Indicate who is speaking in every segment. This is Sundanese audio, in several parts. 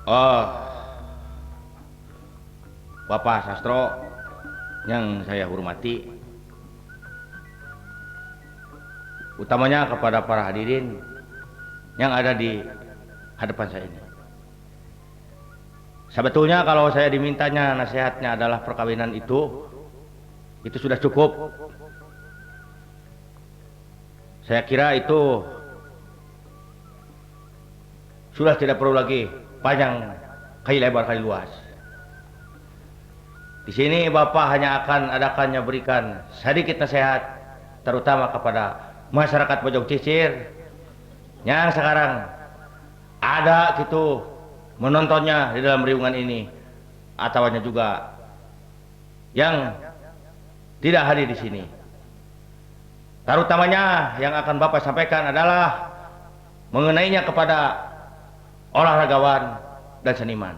Speaker 1: Oh, Bapak Sastro yang saya hormati, utamanya kepada para hadirin yang ada di hadapan saya ini. Sebetulnya kalau saya dimintanya nasihatnya adalah perkawinan itu sudah cukup. Saya kira itu sudah tidak perlu lagi panjang kali lebar kali luas. Di sini Bapak hanya akan adakannya berikan sedikit nasihat terutama kepada masyarakat Bojong Cicir yang sekarang ada gitu menontonnya di dalam riungan ini, ataunya juga yang tidak hadir di sini. Terutamanya yang akan Bapak sampaikan adalah mengenainya kepada olahragawan dan seniman.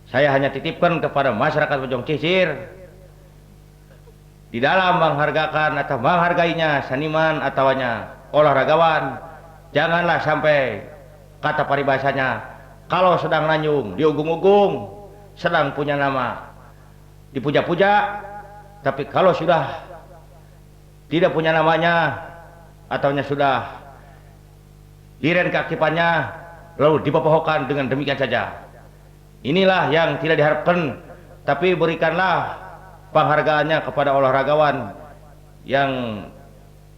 Speaker 1: Saya hanya titipkan kepada masyarakat Bojong Cicir di dalam menghargakan atau menghargainya seniman ataunya olahragawan, janganlah sampai kata paribasanya kalau sedang nanyung diugung-ugung, sedang punya nama dipuja-puja, tapi kalau sudah tidak punya namanya ataunya sudah liren keaktifannya lalu dipopohokan dengan demikian saja. Inilah yang tidak diharapkan, tapi berikanlah penghargaannya kepada olahragawan yang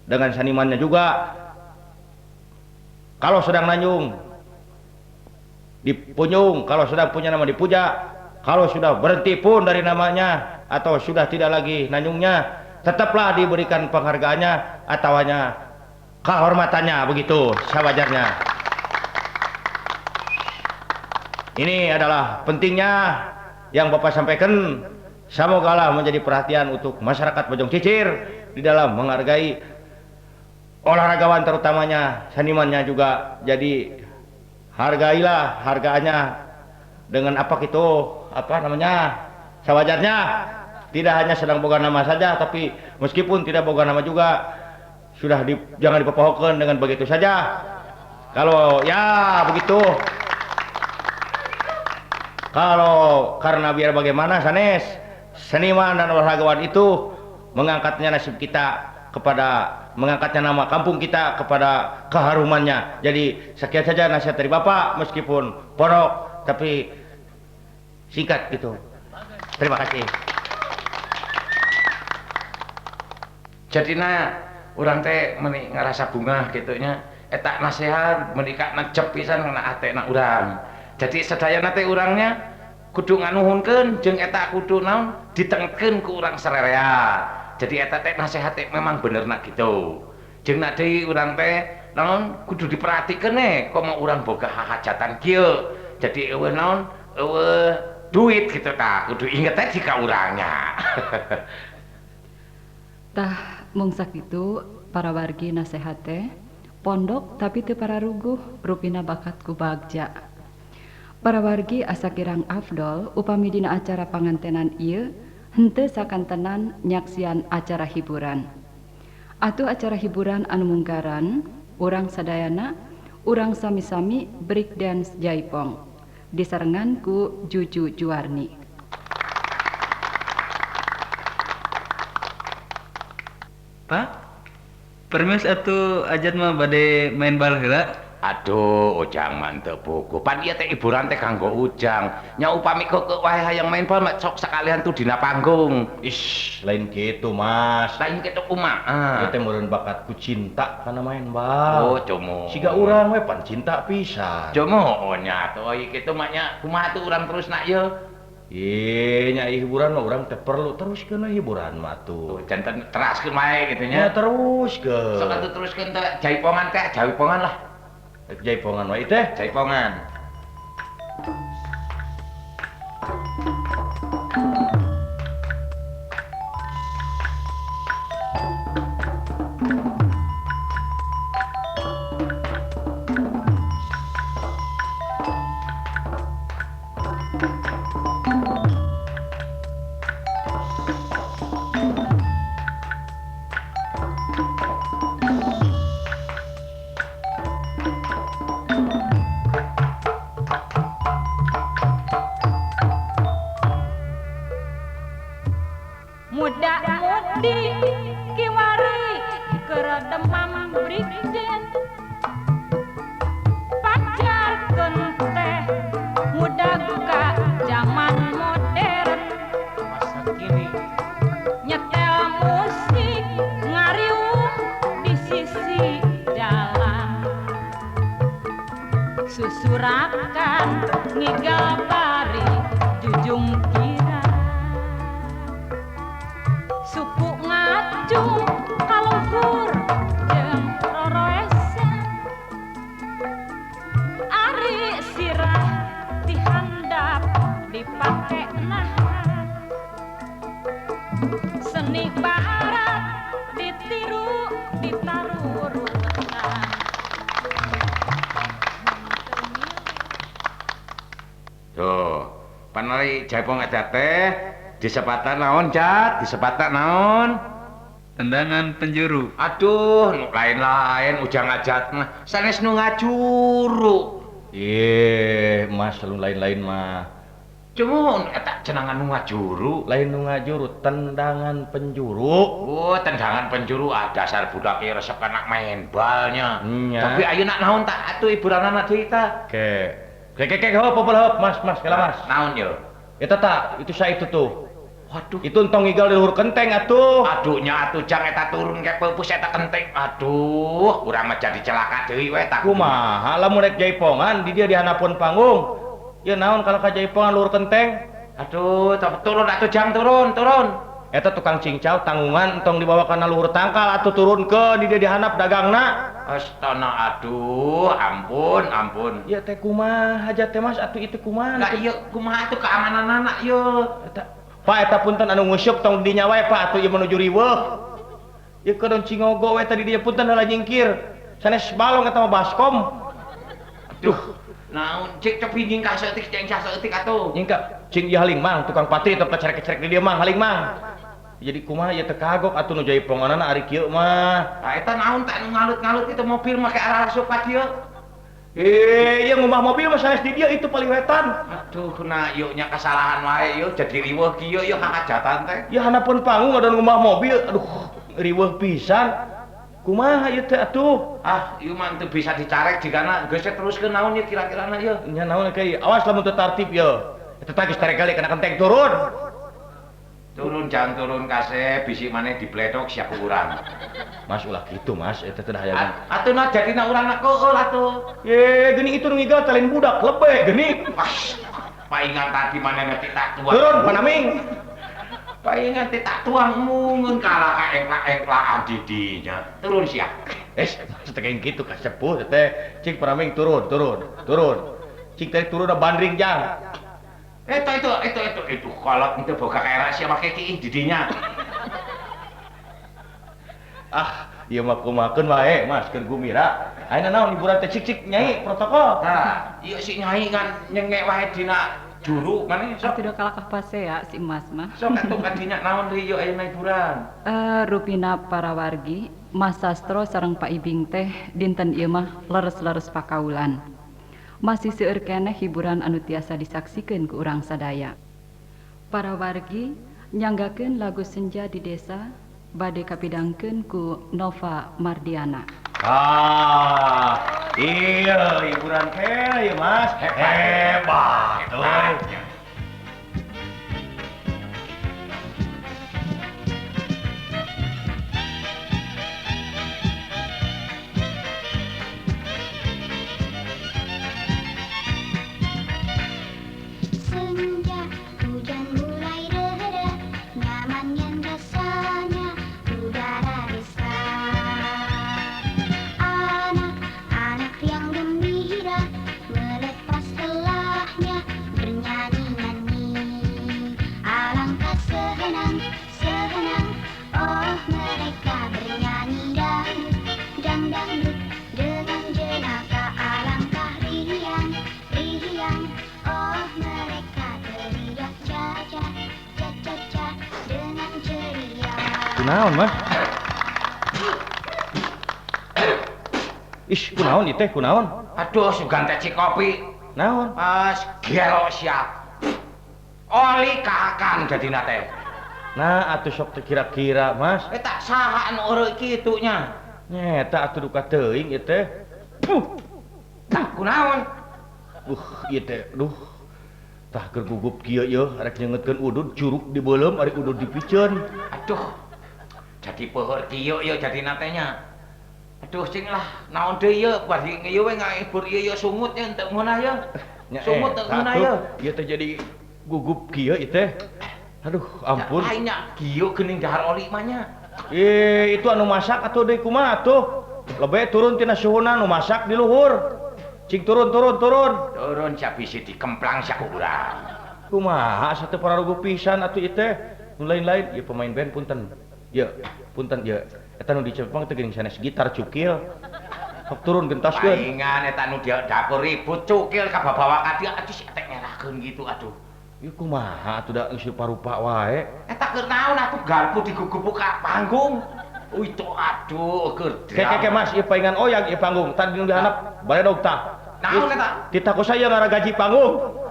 Speaker 1: dengan senimannya juga. Kalau sedang nanyung dipunyung, kalau sudah punya nama dipuja, kalau sudah berhenti pun dari namanya atau sudah tidak lagi nanyungnya, tetaplah diberikan penghargaannya atau hanya kehormatannya, begitu sewajarnya. Ini adalah pentingnya yang Bapak sampaikan. Semogalah menjadi perhatian untuk masyarakat Bojong Cicir di dalam menghargai olahragawan terutamanya senimannya juga. Jadi hargailah hargaannya dengan apa gitu, apa namanya, sewajarnya. Tidak hanya sedang boga nama saja, tapi meskipun tidak boga nama juga sudah jangan dipopohokan dengan begitu saja. Kalau ya begitu. Kalau karena biar bagaimana sanes seniman dan olahragawan itu mengangkatnya nasib kita kepada, mengangkatnya nama kampung kita kepada keharumannya. Jadi sekian saja nasihat dari Bapak, meskipun porok tapi singkat gitu. Terima kasih.
Speaker 2: Jadina urang teh meni ngerasa bungah gitu nya, eta nasihat meni ka necep pisan kana atena urang. Jadi sadayana teh urangnya kudu nganuhunkeun jeung eta kudu naon ditengkeun ku urang sarerea. Jadi eta teh nasihat teh memang benerna gitu. Jeung na deui urang teh naon kudu diperhatikeun komo urang boga hahajatan kieu. Jadi eueuh naon eueuh duit gitu tah, kudu inget teh jika urangnya.
Speaker 3: Tah mung sakitu para wargi nasihat teh pondok tapi teu pararuguh rupina bakat ku bagja. Para wargi asa kirang afdol upami dina acara pangantenan ieu henteu sakantenan nyaksian acara hiburan. Atuh acara hiburan anu munggaran urang sadayana urang sami-sami break dance jaipong disarengan ku Juju Juwarni.
Speaker 4: Pak, permis atuh ajat mah bade main bal heula.
Speaker 2: Aduh, Ujang mah teu puguh. Pan ieu teh hiburan teh kanggo Ujang. Nya upami keukeuh wae hayang main bal mah sok sakalian tuh dina panggung.
Speaker 1: Ish, lain kitu, Mas.
Speaker 2: Lain kitu kumaha?
Speaker 1: Ieu teh meureun bakat ku cinta kana main bal.
Speaker 2: Oh, cumo.
Speaker 1: Siga urang we pan cinta pisan.
Speaker 2: Cumo, oh nya atuh ieu kitu mah nya kumaha tuh urang terus nak ieu?
Speaker 1: Ih, nya hiburan mah urang teh perlu teruskeun we hiburan mah tuh.
Speaker 2: Tuh, janten teraskeun wae kitu nya.
Speaker 1: Nya teruskeun.
Speaker 2: Sok atuh teruskeun teh jaipongan teh, jaipongan lah.
Speaker 1: Jaipongan wae teh,
Speaker 2: jaipongan.
Speaker 5: Susurakan ngigal bari jujung kira suku ngacung kaluhur jeung roroesan ari sirah dihandap dipake nahan seni barat ditiru ditarurutan.
Speaker 2: Tuh, panari jaipong eta teh disebatan naon, Jat? Disebatan naon?
Speaker 4: Tendangan penjuru.
Speaker 2: Aduh, nu lain-lain ujang ajat mah sanes nu ngajuru.
Speaker 1: Ih, Mas lu lain-lain mah.
Speaker 2: Cumun eta cenangan nu ngajuru,
Speaker 1: lain nu ngajuru, tendangan penjuru.
Speaker 2: Oh, tendangan penjuru ah dasar budak ieu resep kana main balnya. Tapi ayeuna naon tak atuh hiburanana deui tah?
Speaker 1: Ke. Ke hop hop Mas, mas, kela Mas.
Speaker 2: Naon ye?
Speaker 1: Eta tak, itu saya itu tuh.
Speaker 2: Waduh,
Speaker 1: itu entong igal di luhur kenteng atuh.
Speaker 2: Aduh nya atuh jang eta turun ke peupus eta kenteng. Aduh, urang mah jadi celaka deui we tah.
Speaker 1: Kumaha lamun rek jaipongan di dia di handapeun panggung. Ya naon kalau ka jaipongan luhur kenteng?
Speaker 2: Aduh, turun atuh jang turun, turun.
Speaker 1: Eta tukang cincau tanggungan entong dibawa kana luhur tangkal atuh turun ke di dia di handap dagangna.
Speaker 2: Astana aduh, ampun, ampun.
Speaker 1: Ya teh kumaha hajat teh Mas atuh itu kumaha?
Speaker 2: Lah ieu kumaha atuh keamananana ieu?
Speaker 1: Eta Pak eta punten anu nguseup tong dinya wae Pak atuh ieu menuju riweuh. Ieu kedon cingogo we tadi dia punten heula nyingkir. Sanes balong eta mah baskom.
Speaker 2: Aduh, naon cik cepi nyingkah saeutik cing saeutik atuh.
Speaker 1: Nyingkah cing ieu haling mang tukang patri tong kecerek-kecerek di dieu mang haling mang. Jadi kumaha ieu teh kagok atuh nu jaiponganana ari kieu mah.
Speaker 2: Tah eta naon teh anu ngalut-ngalut itu mobil make arah asup ka dieu.
Speaker 1: Ieu ngumah mobil mah sanes di dieu itu paling wetan.
Speaker 2: Aduh, nah ieu nya kesalahan wae ieu jadi riweuh kieu ieu hajatan teh.
Speaker 1: Ya handapeun panggung ada ngumah mobil, aduh riweuh pisan. Kumaha ieu teh atuh?
Speaker 2: Ah, ieu mah teu bisa dicarek jigana geus teruskeun naon ieu kira-kirana ieu.
Speaker 1: Nya naon kieu? Awas lamun teu tartib ieu. Eta teh geus tarek kali kana kenteng turun.
Speaker 2: Turun jangan turun kasep bisi maneh dibledok sia ku urang.
Speaker 1: Mas ulah kitu Mas, eta teh hayang.
Speaker 2: Atuh nah jadina urang na keul atuh.
Speaker 1: Ye, geuning itu nu ngigal teh lain budak, lebe geuning.
Speaker 2: Paingan tadi maneh ngerti tak tuang.
Speaker 1: Turun panaming.
Speaker 2: Paingan teh tak tuang mungun kalah ka engklak-engklakan didinya. Turun sia.
Speaker 1: Eh, setengah kitu ka sepuh teh. Cing panaming turun, turun, turun. Cing teh turun da bandring jang.
Speaker 2: Itu kolot itu boga kayak rahasia make kiih didinya.
Speaker 1: Ah, ieu mah kumakeun wae Mas keur gumira. Ayeuna naon hiburan teh cik-cik nyai protokol.
Speaker 2: Tah, ieu si nyai ngan nyengek wae dina juru maneh
Speaker 3: sok. Atuh kalakah pasea si Mas mah.
Speaker 2: Sok atuh kadinya naon deui ieu ayeuna hiburan?
Speaker 3: Rupina para wargi, Mas Sastro sareng Pak Ibing teh dinten ieu mah leres-leres pakaulan. Masih seueur keneh hiburan anu tiasa disaksikeun ku urang sadaya. Para wargi nyanggakeun lagu Senja di Desa bade kapidangkeun ku Nova Mardiana.
Speaker 1: Ah, iya hiburan teh ieu Mas. Hebat. Hebat. Kunaon Mas? Ih, kunaon ieu teh kunaon?
Speaker 2: Aduh, sugan teh cikopi.
Speaker 1: Naon?
Speaker 2: Pas gelo siap. Oli kahakan jadina teh.
Speaker 1: Nah, atuh sok teh kira-kira, Mas.
Speaker 2: Eta saha anu eureun kitu nya?
Speaker 1: Nyeta atuh duka teuing ieu teh.
Speaker 2: Puh. Tah kunaon?
Speaker 1: Ieu teh, duh. Tah keur gugup kieu yeuh, rek nyeungeutkeun udud curug dibeuleum ari udud dipiceun.
Speaker 2: Aduh. Jadi pohor kieu yeuh jadina teh nya. Aduh cing lah, naon deui ieu bari ieu we ngahibur ieu ieu sungut nya teu ngeunah ieu. Sungut teu ngeunah ieu.
Speaker 1: Ieu teh jadi gugup kieu ieu teh. Aduh, ampun.
Speaker 2: Lain nya kieu geuning dahar oli mah nya.
Speaker 1: Itu anu masak atuh deui kumaha atuh? Lebe turun tina suhuna nu masak di luhur. Cing turun turun turun.
Speaker 2: Turun sia bisi dikemplang sia ku urang.
Speaker 1: Kumaha asa teu pararuguh pisan atuh ieu teh. Nu lain-lain ieu pemain band punten. Ieu punten ieu. Eta nu dicepeng teh geuning sanes gitar cukil. Sok turun gentoskeun.
Speaker 2: Paingan eta nu di dapur ribut cukil ka babawa ka dieu aduh si teh ngerahkeun kitu aduh.
Speaker 1: Ieu kumaha atuh da geus rupa-rupa wae.
Speaker 2: Eta keur naon atuh garpu digugup ka panggung. Itu aduh keur.
Speaker 1: Keke Mas ieu paingan oyag ieu panggung. Tadi nu dihandap baredog tah.
Speaker 2: Naon eta?
Speaker 1: Titah ku saya ngaragaji panggung.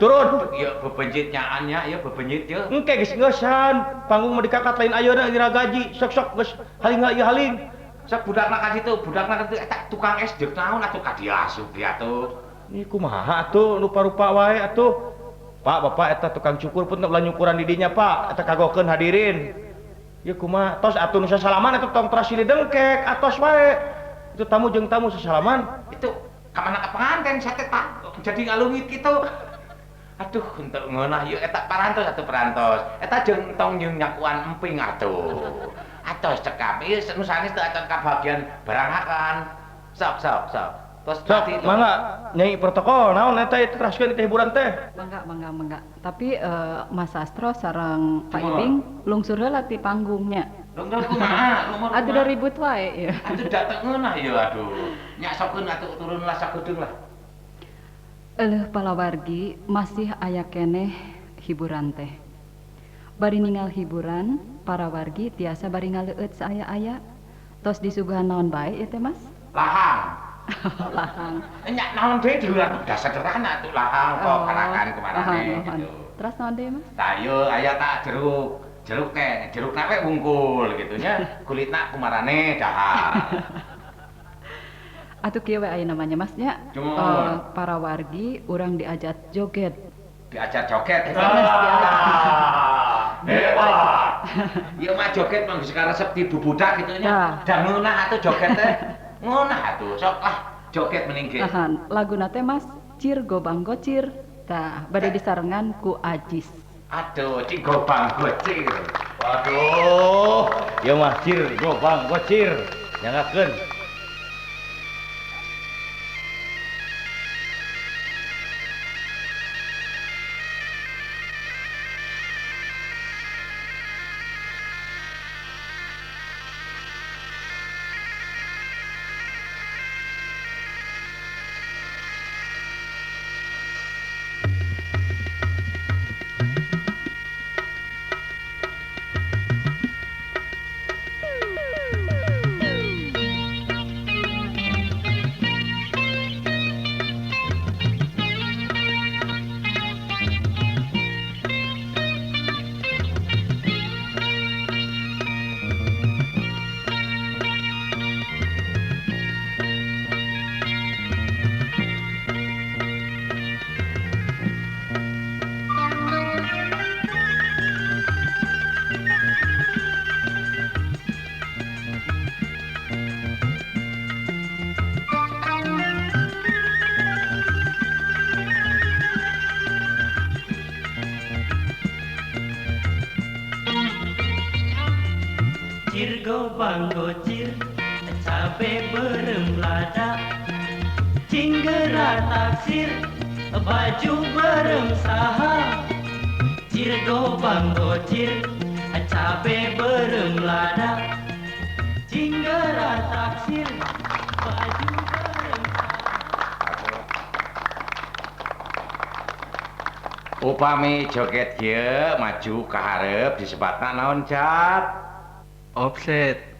Speaker 1: Turun.
Speaker 2: Ieu bebenyit nyaannya, ieu bebenyit ieu.
Speaker 1: Engke geus ngeusan, panggung mah dikakat lain ayeuna ngaragaji. Sok-sok geus haling ieu haling.
Speaker 2: Sok budakna ka ditu, budakna ka ditu eta tukang es deuk naon atuh ka dieu asup ieu atuh.
Speaker 1: Ieu kumaha atuh rupa-rupa wae atuh. Pak, bapak eta tukang cukur pun ulah nyukuran di dinya, Pak. Eta kagokeun hadirin. Ieu kumaha? Tos atuh nu sasalaman eta tong teras silih dengkek, atos wae. Itu tamu jeung tamu sasalaman.
Speaker 2: Itu ka mana ka penganten sia teh Pak? Jadi ngalungit kitu. Aduh, henteu ngeunah ieu eta parantos atuh parantos. Eta jeung entong jeung nyakuan emping atuh. Atos cekap ieu nu sanes teu acan kabagian barang hakan. Sok sok sok. Tos
Speaker 1: sok mangga nyai protokol naon eta ieu teraskeun teh hiburan teh.
Speaker 3: Mangga mangga mangga. Tapi Mas Sastro sareng Pak Ibing lungsur heula ti panggungnya.
Speaker 2: Lungsur kumaha? Lumur.
Speaker 3: Atuh da ribut wae ieu.
Speaker 2: Atuh da teu ngeunah ieu aduh. Nya sokeun atuh turun lah sakedeung lah.
Speaker 3: Eleuh palawargi masih aya keneh hiburan teh. Bari ningal hiburan, para wargi tiasa bari ngaleueut saaya-aya. Tos disuguhan naon bae ieu teh Mas?
Speaker 2: Lahang.
Speaker 3: Lahang.
Speaker 2: Nya naon deui diurang da sederhana atuh lahang kok karakan kumarane gitu.
Speaker 3: Terus naon deui Mas?
Speaker 2: Tah ieu aya tak jeruk. Jeruk teh, jerukna we wungkul gitu nya, kulitna kumarane dahar.
Speaker 3: Atuh kieu we aya namanya Mas nya. Para wargi urang diajak joget.
Speaker 2: Diajak joget.
Speaker 3: Hebat.
Speaker 2: Ieu mah joget mah geus karesep ti bubudak kitu nya. Da ngeunah atuh joget teh. Ngeunah atuh sok lah joget mending ge.
Speaker 3: Tahan, laguna teh Mas Cir Gobang Gocir. Tah, bade disarengan ku Ajis.
Speaker 2: Aduh, Cir Gobang Gocir.
Speaker 1: Waduh, ieu mah Cir Gobang Gocir. Nyangakeun.
Speaker 6: Gobang gocir, cabe berem lada, cinggera taksir, baju berem saha. Cir gobang gocir, cabe berem lada, cinggera taksir, baju berem saha.
Speaker 2: Upami joget ieu maju ka hareup disebatna naon Jat?
Speaker 4: Offset.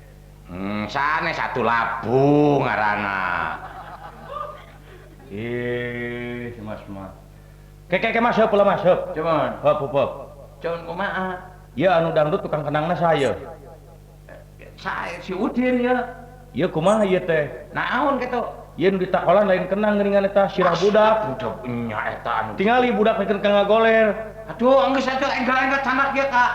Speaker 2: Sanes satu labu ngaranna.
Speaker 1: Ih, Mas mah. Keke Mas heup lah Mas heup.
Speaker 2: Cuman
Speaker 1: heup heup.
Speaker 2: Cuman kumaha?
Speaker 1: Ieu anu dangdut tukang kenangna saya.
Speaker 2: Saya si Udin ya.
Speaker 1: Ieu kumaha ieu teh?
Speaker 2: Naon kitu?
Speaker 1: Ieu nu ditakolan lain kenang geuningan eta sirah budak.
Speaker 2: Budak nya eta anu.
Speaker 1: Tingali budak mikeun ka ngagoler.
Speaker 2: Aduh, geus atuh enggal-enggal canak ieu ka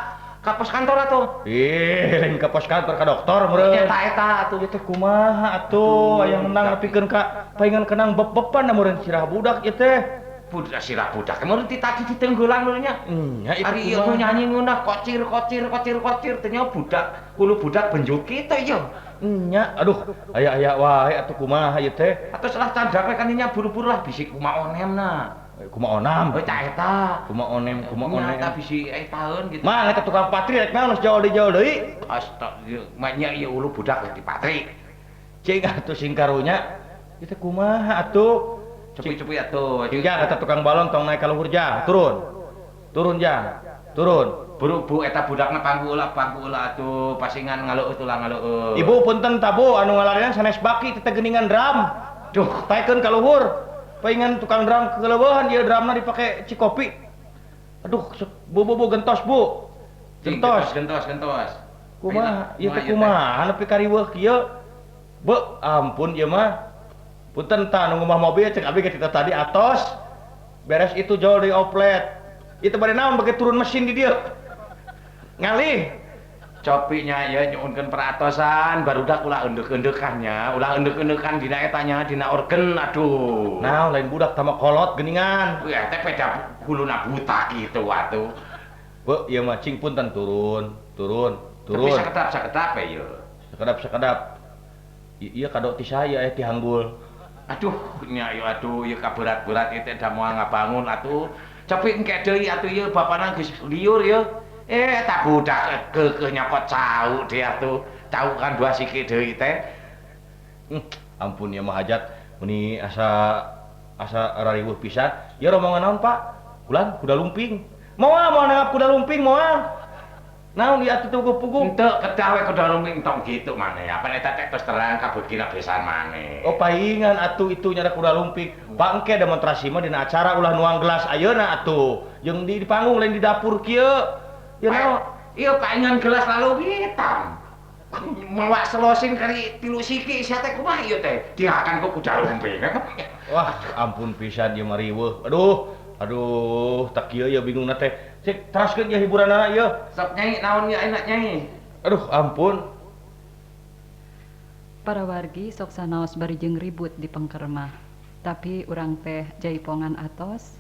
Speaker 2: Ka pos kantor atuh.
Speaker 1: Ih, lain ka pos kantor ka doktor meureun.
Speaker 2: Nya ta eta atuh.
Speaker 1: Ieu teh kumaha atuh aya menang nepikeun ka paingan kenang beb-beban da meureun sirah budak ieu teh.
Speaker 2: Budak sirah budak meureun ti tadi ditenggelan meureun nya.
Speaker 1: Nya itu
Speaker 2: ari ieu nu nyanyi ngeunah kocir kocir kocir kocir teh nya budak hulu budak benjuki teh ieu.
Speaker 1: Nya aduh aya-aya wae atuh kumaha ieu teh.
Speaker 2: Atuh salah candak we kan nya buru-buru lah bisi kumaha onemna.
Speaker 1: Kumaha onam?
Speaker 2: Oh cak eta.
Speaker 1: Kumaha onem, kumaha onem.
Speaker 2: Eta bisi taeun gitu.
Speaker 1: Mah eta tukang patri rek naon geus jauh deui jauh deui.
Speaker 2: Astagfirullah, mah nya ieu ulu budak rek dipatri.
Speaker 1: Cing atuh sing karunya. Ieu teh kumaha atuh?
Speaker 2: Cepi-cepi atuh.
Speaker 1: Cing jang eta tukang balon tong naik ka luhur jang, turun. Turun jang. Turun.
Speaker 2: Buru-buru eta budakna pangku ulah atuh pasingan ngaleueuh tulang ngaleueuh.
Speaker 1: Ibu punten tabu anu ngalarian sanes baki teh geuningan drum. Duh, taekeun ka luhur. Paingan tukang drum kekeleueuhan ieu drumna dipake cikopi. Aduh, bu bu bu gentos bu. Gentos,
Speaker 2: gentos, gentos.
Speaker 1: Kumaha? Ieu teh kumaha nepi ka riweuh kieu? Be, ampun ieu mah. Punten tah nu ngumah mobil cek abdi ge tadi atos. Beres itu jol di oplet. Itu bade naon bage turun mesin di dieu. Ngalih.
Speaker 2: Copinya ya nyuhunkeun peratosan barudak ulah eundeuh-eundeukan nya, ulah eundeuh-eundeukan dina eta nya dina organ aduh.
Speaker 1: Nah, lain budak tama kolot geuningan.
Speaker 2: Wih, teh peda huluna buta kitu atuh.
Speaker 1: Be, ieu mah cing punten turun, turun, turun.
Speaker 2: Tapi sakedap-sakedap we ieu.
Speaker 1: Sakedap-sakedap. Ieu kado ti saya ti hanggul.
Speaker 2: Aduh, nya ieu aduh ieu kaberat-berat ieu teh da moal ngabangun atuh. Copi engke deui atuh ieu bapana geus liur ieu. Tak budak keukeuh nyokot cau dia tuh. Cau kan dua siki deui teh.
Speaker 1: Ampun ya mah hajat meni asa asa rariweuh pisan. Ya rombongan naon, Pak? Kulan kuda lumping. Moal moal nanggap kuda lumping moal. Naon ieu atuh puguh-puguh?
Speaker 2: Henteu kedah we kuda lumping tong kitu maneh. Apa eta teh tos terang kabeukina besan maneh.
Speaker 1: Oh paingan atuh itu nya kuda lumping. Pak engke demonstrasi mah dina acara ulah nuang gelas ayeuna atuh. Jeung di panggung lain di dapur kieu. Ya naon?
Speaker 2: Ieu paingan gelas lalu hitam. Mawa selosin kari tilu siki sia teh kumaha ieu teh? Dihakan ku kuda lumping.
Speaker 1: Wah, ampun pisan ieu mah riweuh. Aduh, aduh, tak kieu ieu bingungna teh. Cek teraskeun ieu hiburanana ieu.
Speaker 2: Sok nyai naon ieu enak nyai?
Speaker 1: Aduh, ampun.
Speaker 3: Para wargi sok sanaos bari jeung ribut di pengker mah. Tapi urang teh jaipongan atos,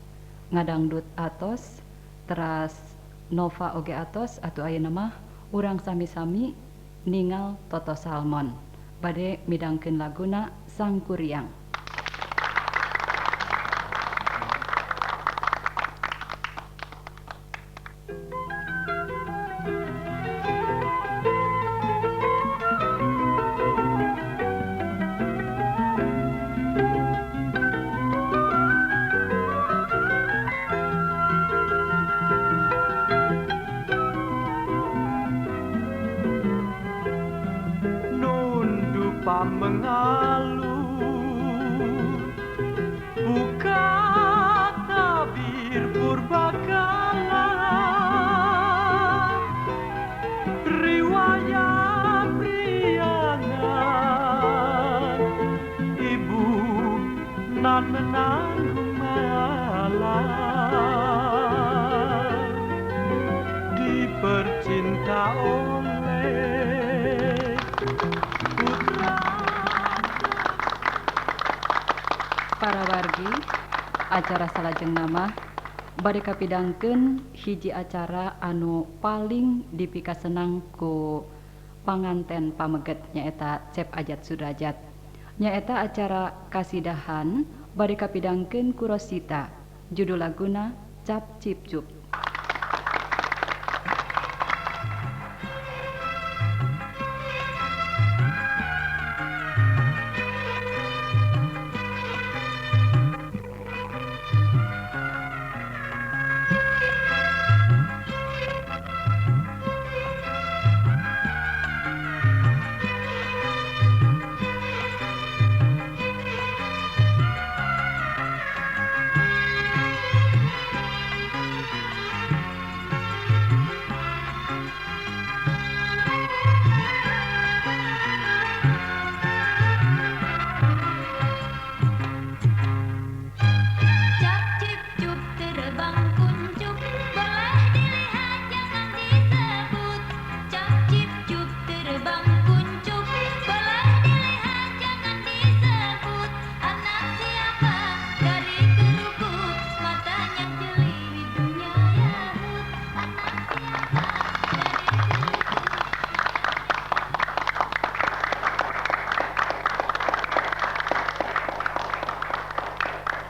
Speaker 3: ngadangdut atos, teras Nova oge atos atuh ayeuna mah urang sami-sami ningal Toto Salmon bade midangkeun laguna Sangkuriang. Para wargi, acara salajeng nama bade kapidangkeun hiji acara anu paling dipikasenang ku panganten pameget nyaeta Cep Ajat Sudrajat. Nyaeta acara kasidahan bade kapidangkeun ku Rosita, judul laguna Cap Cip Cup.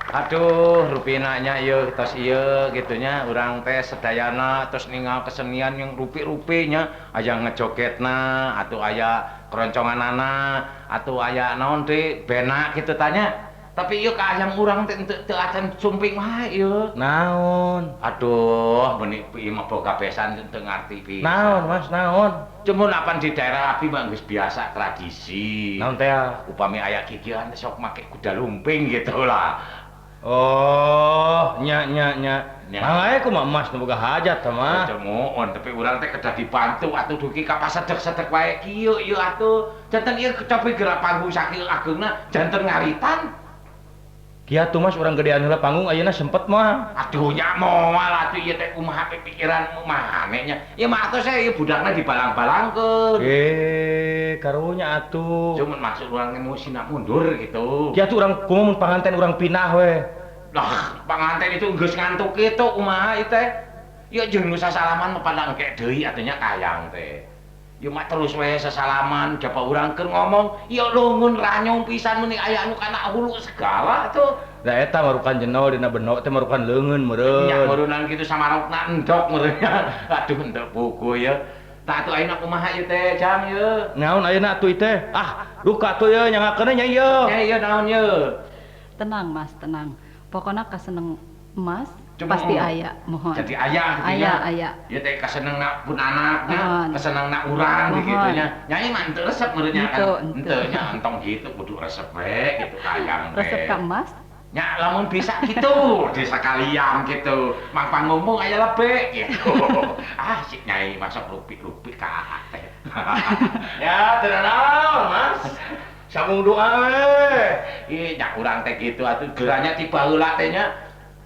Speaker 2: Aduh, rupina nya ieu tos ieu kitu nya urang teh sedayana tos ningal kesenian yang rupi-rupinya aya ngejogetna atuh aya keronconganana atuh aya naon deui bena kitu tanya. Tapi ieu ka ayam urang teh teu acan sumping wae ieu.
Speaker 1: Naon?
Speaker 2: Aduh, meuni ieu mah boga besan teu ngarti pisan.
Speaker 1: Naon, Mas, naon?
Speaker 2: Cuman apan di daerah abdi mah geus biasa tradisi.
Speaker 1: Naon teh?
Speaker 2: Upami aya kikieuan teh sok make kuda lumping gitu lah.
Speaker 1: Oh, nya nya nya. Mangga kumaha Mas nu boga hajat teh mah.
Speaker 2: Teu muon, tapi urang teh kedah dibantu atuh dugi ka pasedek-sedek wae kieu ieu atuh. Janten ieu cobi gerak panggung sakieu ageungna janten ngaritan.
Speaker 1: Kieu atuh Mas urang gedean heula panggung ayeuna sempet mah.
Speaker 2: Aduh nya moal atuh ieu teh kumaha pikiran maneh nya. Ieu mah atuh saya ieu budakna dibalang-balangkeun.
Speaker 1: Karunya atuh.
Speaker 2: Cuman maksud urang emosina mundur gitu.
Speaker 1: Kieu atuh urang kumaha mun panganten urang pindah we.
Speaker 2: Lah, panganten itu geus ngantuk kitu kumaha ieu teh? Ieu jeung nu sasalaman mah pada engke deui atuh nya kayang teh. Ieu mah terus we sasalaman jaba urang keur ngomong, ieu leungeun ranyong pisan meuni aya anu kana hulu segala atuh.
Speaker 1: Da eta marukan jeno dina beno teh marukan leungeun meureun.
Speaker 2: Nya meureunnan kitu samarokna endok meureun. Aduh endok buku ieu. Tah atuh ayeuna kumaha ieu teh, Jang ieu?
Speaker 1: Naon ayeuna atuh ieu teh? Ah, duka atuh ieu nyangakeun nya ieu.
Speaker 2: Nya ieu naon ieu?
Speaker 3: Tenang Mas, tenang. Pokoknya kaseneng Mas pasti aya, mohon.
Speaker 2: Jadi aya gitu
Speaker 3: aya, aya.
Speaker 2: Ya teh kasenengna pun anaknya, kasenengna urang gitu nya. Nyai mah henteu resep meureun nya kan. Henteu nya entong gitu kudu resep we gitu kayang teh.
Speaker 3: Resep ka Mas?
Speaker 2: Nya lamun bisa gitu, desa kalian gitu. Mangpang ngomong aya lebe gitu. Ah si Nyai masuk rupi-rupi ka teh.
Speaker 1: Ya teu naon, Mas. Sambung doa we.
Speaker 2: Ih, nya urang teh kitu atuh geranya tiba heula teh nya.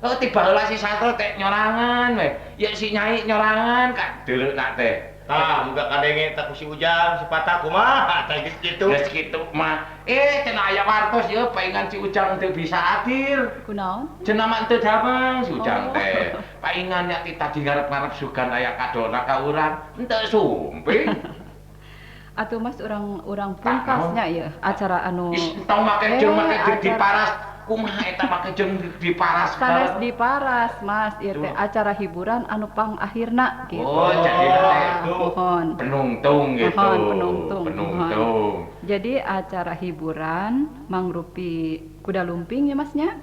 Speaker 2: Oh, tiba heula si Sastro teh nyorangan we. Ya si Nyai nyorangan ka deuleuna teh.
Speaker 1: Tah, muga kadenge tah ku si Ujang, si Patah kumaha tah geus kitu.
Speaker 2: Geus kitu mah. Cenah aya wartos ieu paingan si Ujang teu bisa hadir.
Speaker 3: Kunaon?
Speaker 2: Cenah mah teu damang si Ujang teh. Paingan nya ti tadi ngarep-ngarep sugan aya kadona ka urang, henteu sumping.
Speaker 3: Atuh Mas urang pungkasnya ya acara anu
Speaker 2: entong make jeung make diparas kumaha eta make jeung diparas
Speaker 3: sanes diparas Mas ieu teh acara hiburan anu pangakhirna gitu.
Speaker 2: Oh jadi teh
Speaker 3: mohon
Speaker 2: penungtung gitu.
Speaker 3: Mohon penungtung.
Speaker 2: Penungtung.
Speaker 3: Jadi acara hiburan mangrupi kuda lumping ya Mas nya.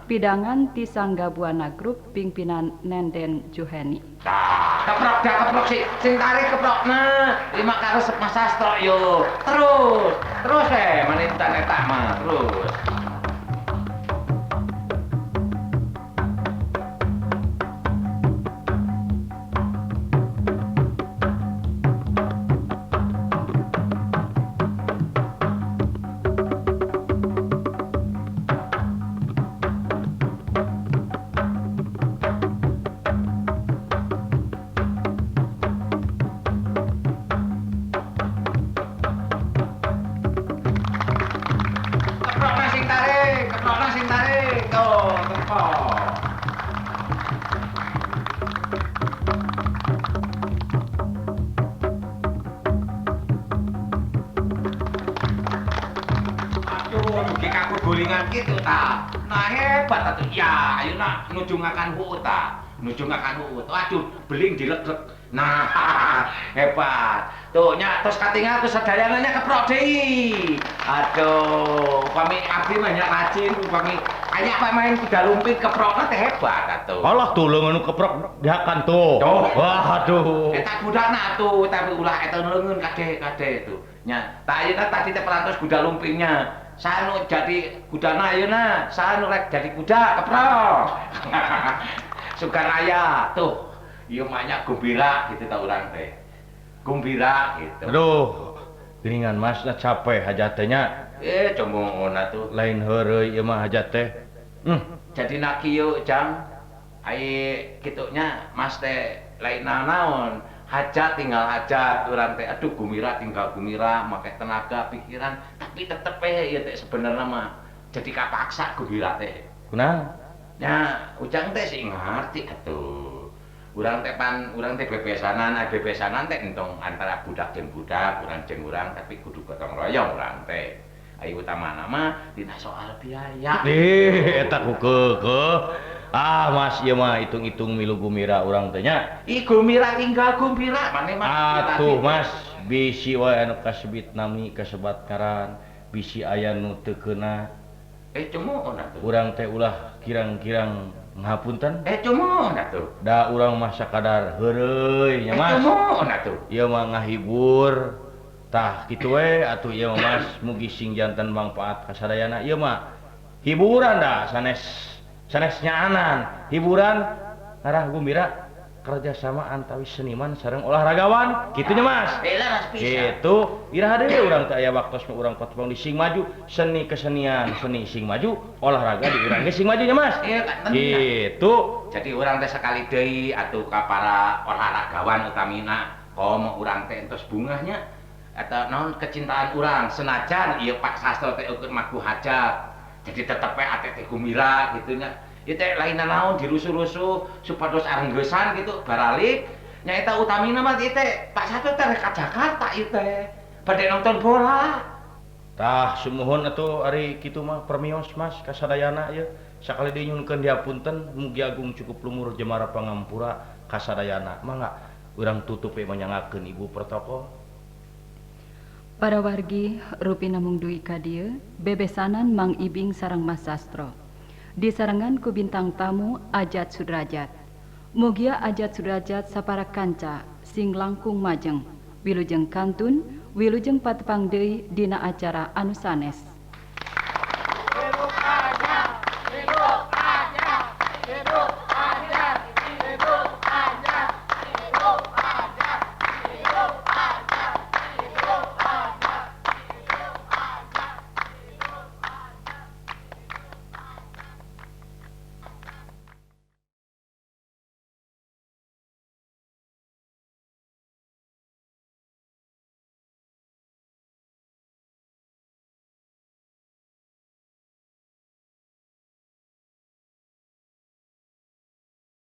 Speaker 3: Pidangan ti Sangga Buana Group pimpinan Nenden Juheni.
Speaker 2: Tah, keprok dah keprok si sing tarik keprokna. Lima karesep Mas Sastro yo. Terus, terus manitan eta mah terus. Gitu ta. Nah hebat atuh. Ya, ayeuna nuju ngakan huut ta. Nuju ngakan huut. Waduh, beling dileg-leg. Nah, hebat. Tuh nya tos katingal ku sadayana nya keprok deui. Aduh, upami abdi mah nya rajin upami aya main kuda lumping keprokna teh hebat atuh.
Speaker 1: Alah tuh leungeun keprok dihakan tuh. Wah, aduh.
Speaker 2: Eta budakna atuh, tapi ulah eta leungeun kade-kade tuh. Nya, tah ayeuna tadi teh perantos kuda lumpingnya. Sanu jadi kudana ayeuna, sanu rek jadi kuda keprok. Sugan aya tuh. Ieu mah nya gumbira gitu ta urang teh. Gumbira gitu.
Speaker 1: Aduh, geuningan Mas na capek hajat teh nya.
Speaker 2: Comoon atuh.
Speaker 1: Lain heureuy ieu mah hajat teh.
Speaker 2: Jadi na kieu Jang, ai kitu nya Mas teh lain naon. Hajat tinggal hajat urang teh aduh gumira tinggal gumira make tenaga pikiran tapi tetep we ieu teh sebenarnya mah jadi kapaksa gumira teh.
Speaker 1: Kunaon?
Speaker 2: Nya Ujang teh sih ngarti atuh. Urang teh pan urang teh bebesanan, bebesanan teh entong antara budak jeung budak, urang jeung urang tapi kudu gotong royong urang teh. Ari utamana mah dina soal biaya.
Speaker 1: Ih, eta ku keukeuh. Ah, Mas ieu mah hitung-hitung milu gumira urang teh nya.
Speaker 2: Ih, gumira tinggal gumbira maneh mah.
Speaker 1: Atuh Mas, bisi wae anu kasebit nami kasebat ngaran, bisi aya nu teu keuna.
Speaker 2: Cumuhun atuh.
Speaker 1: Urang teh ulah kirang-kirang ngapunten.
Speaker 2: Cumuhun atuh.
Speaker 1: Da urang mah sakadar heureuy nya Mas.
Speaker 2: Cumuhun atuh.
Speaker 1: Ieu mah ngahibur. Tah kitu we atuh ieu mah Mas, mugi sing janten mangpaat kasadayana. Ieu mah hiburan da sanes sanes nyaanan, hiburan ngarah gumbira kerjasama antawis seniman sareng olahragawan kitu nya Mas. Kitu iraha deui urang teh aya waktos mah urang patepang di sing maju seni kesenian, seni sing maju, olahraga di urang ge sing maju nya Mas. Kitu.
Speaker 2: Jadi urang teh sakali deui atuh ka para olahragawan utamina komo urang teh entos bungahnya atau naon kecintaan urang senajan ieu Pak Sastro teh ukur maku hajat. Jadi tetep we ate teh gumira kitu nya. Ieu teh lain naon dirusuh-rusuh supados arenggesan gitu baralik nyaeta utamina mah ieu teh Pak Sastro teh rek ka Jakarta ieu teh bade nonton bola.
Speaker 1: Tah sumuhun atuh ari kitu mah permios Mas kasadayana ieu sakali deui nyuhunkeun dihapunten mugi agung cukup lumur jemara pangampura kasadayana. Mangga urang tutup we manyangakeun ibu protokol.
Speaker 3: Para wargi rupina mung dugi ka dieu bebesanan Mang Ibing sareng Mas Sastro. Disarengan ku bintang tamu Ajat Sudrajat. Mugia Ajat Sudrajat sapara kanca sing langkung majeng. Wilujeng kantun, wilujeng patepang deui dina acara anu sanes.